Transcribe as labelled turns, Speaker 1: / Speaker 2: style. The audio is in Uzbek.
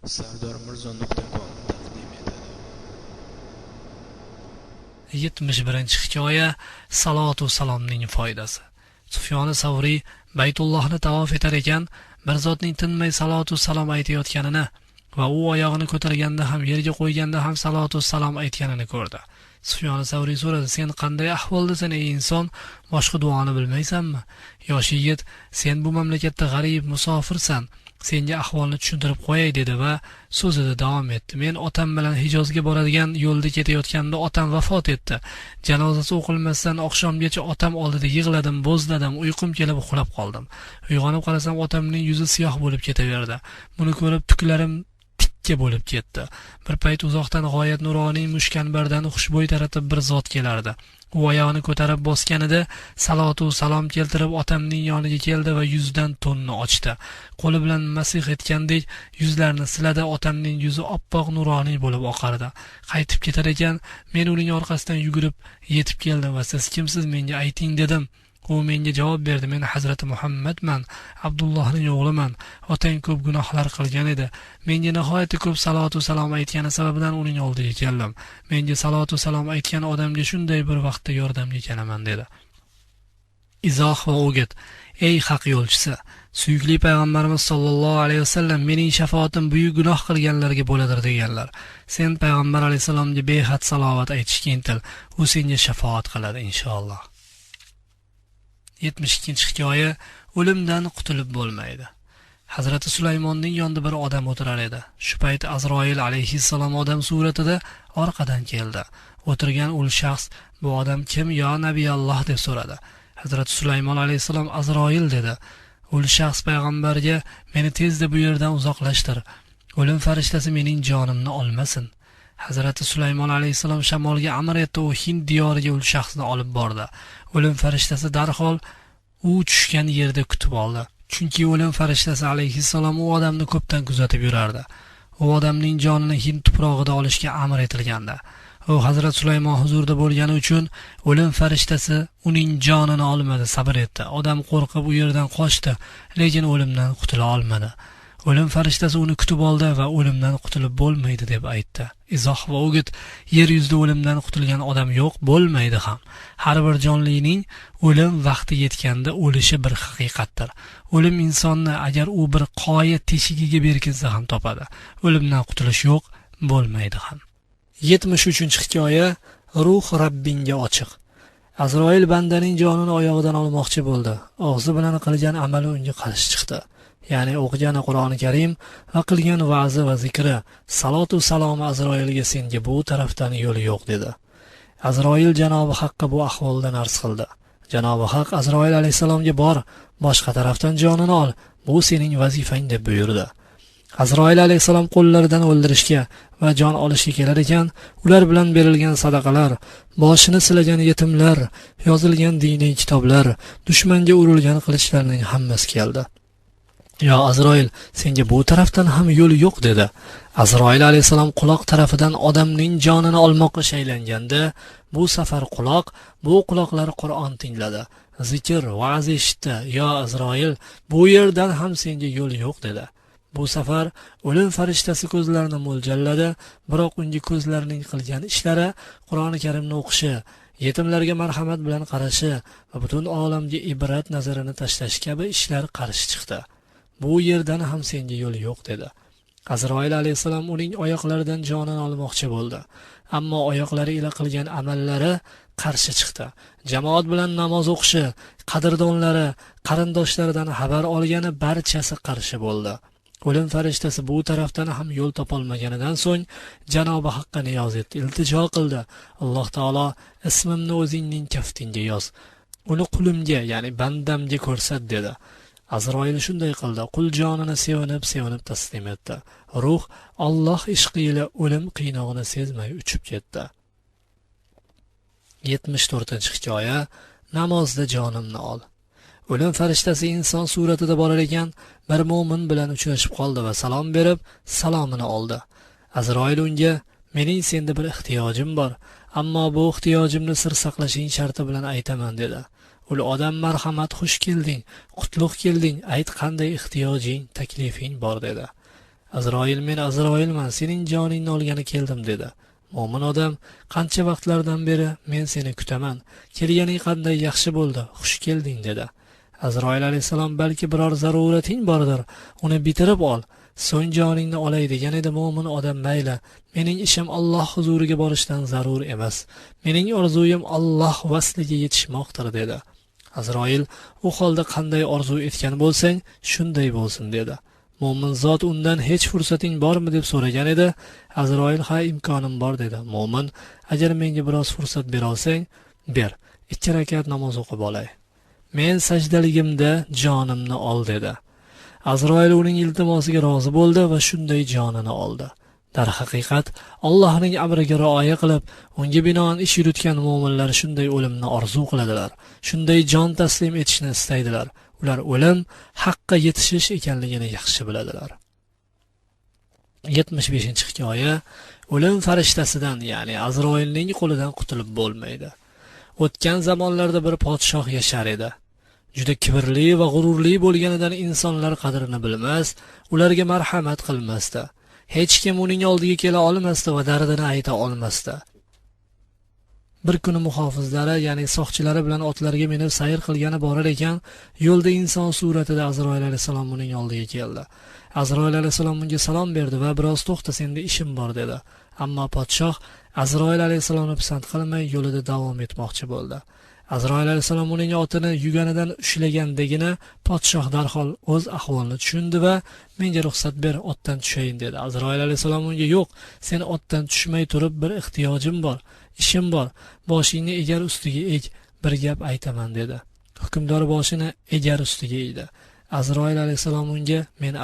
Speaker 1: Sardormirzo.com taqdim etadi.
Speaker 2: 71-hikoya Salatu salomning foydasi. Sufyoni Savriy Baytullohni tavof etar ekan, bir zotning tinmay salatu salom aytayotganini va u oyog'ini ko'targanda ham yerga qo'yganda ham salatu salom aytganini ko'rdi. Sufyoni Savriy so'radi: "Sen qanday ahvoldasan ey inson? Boshqa duoni bilmaysanmi? Yosh yigit, sen bu mamlakatda g'arib musofirsan. Senga ahvolni tushuntirib qo'yay" dedi va so'zida davom etdi. Men otam bilan Hijozga boradigan yo'lda ketayotganda otam vafot etdi. Janozasi o'qilmasdan oqshomgacha otam oldida yig'ladim, bo'zladim, uyqum kelib uxlab qoldim. Uyg'onib qarasam otamning yuzi siyoh bo'lib ketaverdi. Buni ko'rib tuklarim tikka bo'lib ketdi. Bir payt uzoqdan g'oyat nuroniy mushkanbardan xushbo'y taratib bir zot kelardi. U oyog'ini ko'tarib bosganida salatu salom keltirib otamning yoniga keldi va yuzidan to'nni ochdi. Qo'li bilan masih etgandek yuzlarini siladi. Otamning yuzi oppoq nuroniy bo'lib oqardi. Qaytib ketar ekan, men uning orqasidan yugurib yetib keldim va siz kimsiz, menga ayting dedim. U menga javob berdi: men Hazrati Muhammadman, Abdullohning o'g'liman. Otang ko'p gunohlar qilgan edi. Menga nihoyatda ko'p salatu salom aytgani sababidan uning oldiga keldim. Menga salatu salom aytgan odamga shunday bir vaqtda yordamga kelaman dedi. Izoh va o'git. Ey haq yo'lchisi, suyukli payg'ambarimiz sollallohu alayhi vasallam mening shafoatim buyuk gunoh qilganlarga bo'ladir deganlar. Sen payg'ambar alayhissalomga behad salovat aytishga intil. U senga shafoat qiladi inshaalloh. 72-hikoya O'limdan qutulib bo'lmaydi. Hazrati Sulaymonning yonida bir odam o'tirar edi. Shu payt Azroil alayhissalom odam suratida orqadan keldi. O'tirgan ul shaxs: "Bu odam kim, yo Nabiyalloh?" deb so'radi. Hazrati Sulaymon alayhissalom Azroil dedi. Ul shaxs payg'ambarga: "Meni tezda bu yerdan uzoqlashtir. O'lim farishtasi mening jonimni olmasin." Hazrati Sulaymon alayhissalom shamolga amr etdi, u Hind diyoriga ul shaxsni olib bordi. O'lim farishtasi darhol u tushgan yerda kutib oldi. Chunki o'lim farishtasi alayhissalom u odamni ko'pdan kuzatib yurardi. U odamning jonini Hind tuprog'ida olishga amr etilgandi. U Hazrat Sulaymon huzurida bo'lgani uchun o'lim farishtasi uning jonini olmadi, sabr etdi. Odam qo'rqib u yerdan qochdi, lekin o'limdan qutula olmadi. O'lim farishtasi uni kutib oldi va o'limdan qutulib bo'lmaydi deb aytdi. Izoh va o'git. Yer yuzida o'limdan qutulgan odam yo'q, bo'lmaydi ham. Har bir jonlining o'lim vaqti yetganda o'lishi bir haqiqatdir. O'lim insonni agar u bir qoya teshigiga berkinsa ham topadi. O'limdan qutulish yo'q, bo'lmaydi ham. 73-hikoya Ruh Rabbingga ochiq. Azroil bandaning jonini oyog'idan olmoqchi bo'ldi. Og'zi bilan qilgan amali unga qarshi chiqdi. Ya'ni o'qigani Qur'oni Karim va qilgan va'zi va zikri, salatu salomi Azroilga senga bu tarafdan yo'l yo'q dedi. Azroil Janobi Haqqa bu ahvoldan arz qildi. Janobi Haq Azroil alayhissalomga bor, boshqa tarafdan jonini ol, bu sening vazifang deb buyurdi. Azroil alayhissalom qo'llaridan o'ldirishga va jon olishga kelar ekan, ular bilan berilgan sadaqalar, boshini silagan yetimlar, yozilgan diniy kitoblar, dushmanga urilgan qilichlarning hammasi keldi. Yo Azroil, senga bu tarafdan ham yo'l yo'q dedi. Azroil alayhissalom quloq tarafidan odamning jonini olmoqqa shaylanganda, bu safar quloq, bu quloqlar Qur'on tingladi, zikr, va'z eshitdi. Yo Azroil, bu yerdan ham senga yo'l yo'q dedi. Bu safar o'lim farishtasi ko'zlarini mo'ljalladi, biroq unga ko'zlarining qilgan ishlari, Qur'oni Karimni o'qishi, yetimlarga marhamat bilan qarashi va butun olamga ibrat nazarini tashlash kabi ishlar qarshi chiqdi. Bu yerdan ham senga yo'l yo'q dedi. Azroil alayhissalom uning oyoqlaridan jonini olmoqchi bo'ldi. Ammo oyoqlari ila qilgan amallari qarshi chiqdi. Jamoat bilan namoz o'qishi, qadrdonlari, qarindoshlaridan xabar olgani barchasi qarshi bo'ldi. O'lim farishtasi bu tarafdan ham yo'l topolmaganidan so'ng Janobi Haqqa niyoz etdi, iltijo qildi. Alloh taolo ismimni o'zingning kaftingga yoz. Uni qulimga, ya'ni bandamga ko'rsat dedi. Azroil shunday qildi. Qul jonini sevinib-sevinib taslim etdi. Ruh Alloh ishqi ila o'lim qiynog'ini sezmay uchib ketdi. 74-hikoya Namozda jonimni ol. O'lim farishtasi inson suratida borar ekan, bir mo'min bilan uchrashib qoldi va salom berib, salomini oldi. Azroil unga: "Mening senda bir ehtiyojim bor, ammo bu ehtiyojimni sir saqlashing sharti bilan aytaman" dedi. Ul odam: "Marhamat, xush kelding, qutlug' kelding, ayt qanday ehtiyojing, taklifing bor" dedi. Azroil, men Azroilman, sening joningni olgani keldim dedi. Mo'min odam, qancha vaqtlardan beri men seni kutaman, kelganing qanday yaxshi bo'ldi, xush kelding dedi. Azroil alayhissalom, balki biror zarurating bordir, uni bitirib ol, so'ng joningni olay degan edi. Mo'min odam, mayli, mening ishim Alloh huzuriga borishdan zarur emas, mening orzuyim Alloh vasliga yetishmoqdir dedi. Azroil, u holda qanday orzu etgan bo'lsang shunday bo'lsin dedi. Mo'min zot undan hech fursating bormi deb so'ragan edi. Azroil, ha, imkonim bor dedi. Mo'min, agar menga biroz fursat bera olsang ber, 2 rakat namoz o'qib olay, men sajdaligimda jonimni ol dedi. Azroil uning iltimosiga rozi bo'ldi va shunday jonini oldi. Darhaqiqat, Allohning amriga rioya qilib, unga binoan ish yuritgan mo'minlar shunday o'limni orzu qiladilar, shunday jon taslim etishni istaydilar. Ular o'lim haqqa yetishish ekanligini yaxshi biladilar. 75-hikoya. O'lim farishtasidan, ya'ni Azroilning qo'lidan qutulib bo'lmaydi. O'tgan zamonlarda bir podshoh yashar edi. Juda kibrli va g'ururli bo'lganidan insonlar qadrini bilmas, ularga marhamat qilmasdi. Hech kim uning oldiga kela olmasdi va dardini ayta olmasdi. Bir kuni muhofizlari, ya'ni soqchilari bilan otlarga minib sayr qilgani borar ekan, yo'lda inson suratida Azroil alayhissalom uning oldiga keldi. Azroil alayhissalom unga salom berdi va biroz to'xta, senda ishim bor dedi. Ammo podshoh Azroil alayhissalomni pisand qilmay yo'lida davom etmoqchi bo'ldi. Azroil alayhissalom uning otini yuganidan ushlagandagina podshoh darhol o'z ahvolini tushundi va menga ruxsat ber, otdan tushayin dedi. Azroil alayhissalom unga, yo'q, sen otdan tushmay turib bir ehtiyojim bor, ishim bor, boshingni egar ustiga eg, bir gap aytaman dedi. Hukmdor boshini egar ustiga egdi. Azroil alayhissalom unga, men